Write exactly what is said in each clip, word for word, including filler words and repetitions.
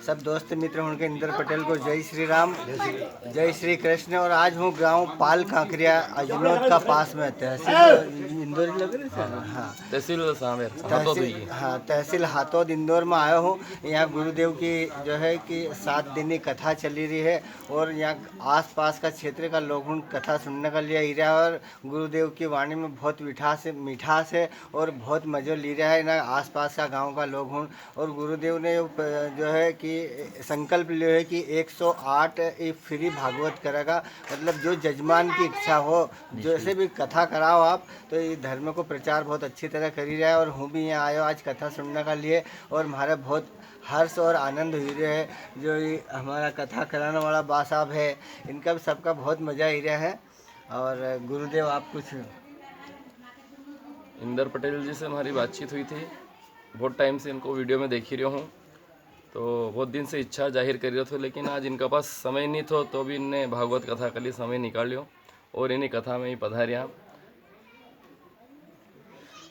सब दोस्त मित्र हुण के इंदर पटेल को जय श्री राम, जय श्री कृष्ण। और आज हूँ गांव पाल कांकरिया अजनोद का पास में, तहसील इंदौर ही लग रही है। हाँ, तहसील सांवेर, हाथोद तहसील, हुई। हाँ, तहसील हाथोद इंदौर में आयो हूँ। यहाँ गुरुदेव की जो है कि सात दिन की कथा चली रही है और यहाँ आसपास का क्षेत्र का लोग हुण कथा सुनने का लिए आई रहा है और गुरुदेव की वाणी में बहुत मिठास है, मिठास है और बहुत मजो ली रहा है ना आसपास का गांव का लोग हुण। और गुरुदेव ने यो प-, जो है कि संकल्प लियो है कि एक सौ आठ ये free भागवत करेगा, मतलब जो जजमान की इच्छा हो, जैसे भी कथा कराओ आप, तो ये धर्म को प्रचार बहुत अच्छी तरह करी रहा है। और हूँ भी यहाँ आयो आज कथा सुनने का लिए और म्हारे बहुत हर्ष और आनंद हुई रहे है। जो ये हमारा कथा कराने वाला बा साहब है, इनका भी सबका बहुत मजा आई रहा है। और गुरुदेव, आप कुछ? इंदर पटेल जी से हमारी बातचीत हुई थी, बहुत टाइम से इनको वीडियो में देखी रह्यो हूँ, तो बहुत दिन से इच्छा जाहिर करी रह्यो थो, लेकिन आज इनका पास समय नी थो, तो भी इनने भागवत कथा के लिए समय निकाल लियो और इनी कथा में ही पधारिया।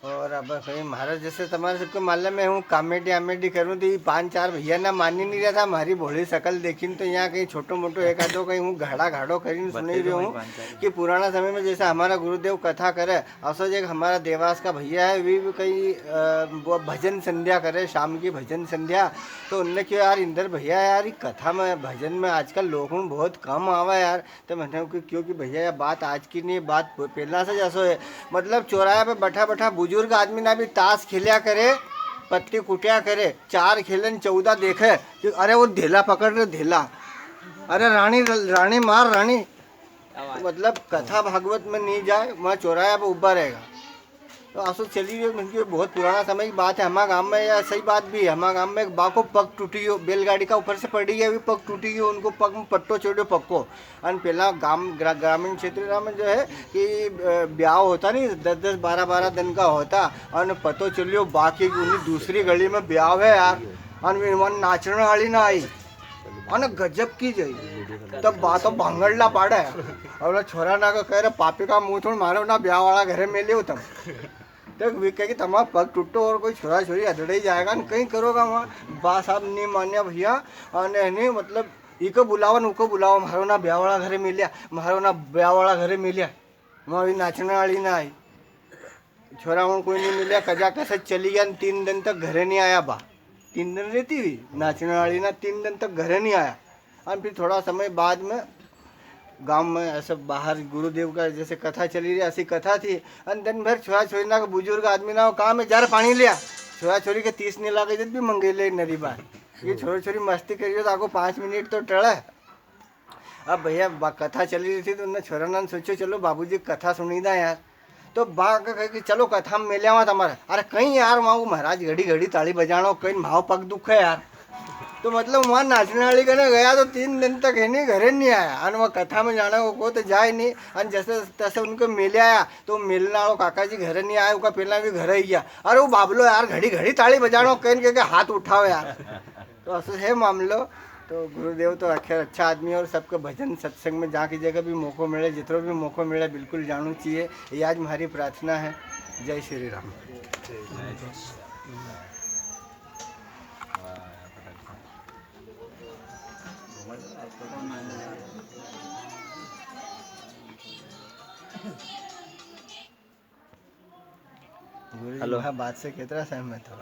और अब कहीं म्हारा जैसे तमारे सबके मालूम है, हूँ comedy आमेडी करूँ तो ये पांच चार भैया ना मानी नी रहा था, म्हारी भोली शकल देखी न तो यहाँ कहीं छोटो मोटो एक आधो कहीं हूँ घाड़ा घाड़ो करी न सुनाई रह्यो हूँ कि पुराना समय में जैसे हमारा गुरुदेव कथा करे, असो ज एक हमारा देवास का भैया है, वे भी कहीं, अ, वो भजन संध्या करे, शाम की भजन संध्या। तो उनने क्यो यार इंदर भैया, यार ये कथा में भजन में आजकल लोग हुण बहुत कम आवा यार, तो मैंने उनके क्यो कि भैया, या बात आज की नी, बात प-, पहला से जैसो है। मतलब, चौराया पे बैठा बैठा बुजुर्ग आदमी ना भी ताश खेलिया करे, पत्ती कुटिया करे, चार खेले न चौदह देखे कि अरे, वो धेला पकड़ रे, धेला, अरे, रानी, रानी मार, रानी। मतलब, कथा भागवत में नी जाए, वहाँ चौराया पे उबा रहेगा। तो असो चली रही है, क्योंकि बहुत पुराना समय की बात है। हमारे गांव में, या सही बात भी है, हमारे गांव में एक बा को पग टूटी गयो, बैलगाड़ी का ऊपर से पड़ी गया, अभी पग टूटी गयो, उनको पग में पट्टो चढ़ियो पक्को। अन पहला गांव, ग्रा-, ग्रामीण क्षेत्र में जो है कि, अ, ब्याव होता नी, दस दस बारह बारह दिन का होता, अन पतो चलियो बा की उन्हीं दूसरी गली में ब्याव है यार, अन वे वहाँ नाचने वाली ना आई, अन गजब की जई। तब बा तो भांगड़ला पाड़े। और छोरा ना को कह रहे, "पापी का मुंह थोड़ मारो ना, ब्याह वाला घरे मेल्यो तम।" तो वे कहे कि तमारा पग टूटो और कोई छोरा छोरी अधड़े ही जाएगा न, कहीं करोगा वहाँ। बा साहब नी मान्या भैया, अने नी, मतलब, इको बुलावा न उको बुलावा, "म्हारो ना ब्याह वाला घरे मेल्या, म्हारो ना ब्याह वाला घरे मेल्या।" वहाँ भी नाचने वाली ना आई। छोरा हुण कोई नी मिल्या, कजा कसे चली गया, तीन दिन तक घरे नी आया बा। तीन दिन रहती हुई, नाचने वाली ना, तीन दिन तक घरे नी आया। अन फिर थोड़ा समय बाद में गांव में ऐसे बाहर गुरुदेव का जैसे कथा चली रही, ऐसी कथा थी। अन दिन भर छोरा छोरी ना, बुजुर्ग आदमी ना, काम में जार पानी लिया, छोरा छोरी के तीस नी लागे, जब भी मंगे ले नरी बार। ये छोरा छोरी मस्ती करियो तो आगो पाँच मिनट तो टले। अब भैया, बा-, कथा चली रही थी, तो उनने छोरा ने सोचो, "चलो बाबूजी कथा सुनी दा यार।" तो बा का कहे कि, "चलो कथा में मेल्या हुआ तमारा।" "अरे कहीं यार, वहाँ को महाराज घड़ी घड़ी ताली बजानो, कहीं माव पग दुखे यार।" तो मतलब वहाँ नाचने वाली कने गया तो तीन दिन तक है नी, घरे नी आया। अन वहाँ कथा में जाने को, को तो जाए नी। अन जैसे तैसे उनके मेल्या आया, तो मेलने वालो काका जी घरे नी आया, उनका पहला भी घरे ही गया। "अरे वो बाबलो यार, घड़ी घड़ी ताली बजानो, कहीं के, के हाथ उठाओ यार।" तो असो है मामलो। तो गुरुदेव तो आखिर अच्छा आदमी है और सबके भजन सत्संग में जहाँ की जगह भी मौको मिले, जितनो भी मौको मिले, बिल्कुल जाणो चाहिए। ये आज म्हारी प्रार्थना है। जय श्री राम। गुरु जी, हेलो। हाँ, बात से कितना सहमत हो?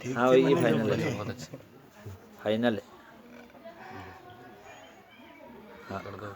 ठीक हाँ, से ये मने जो final है। बोले। बहुत अच्छा। Final है। हाँ। कर दो।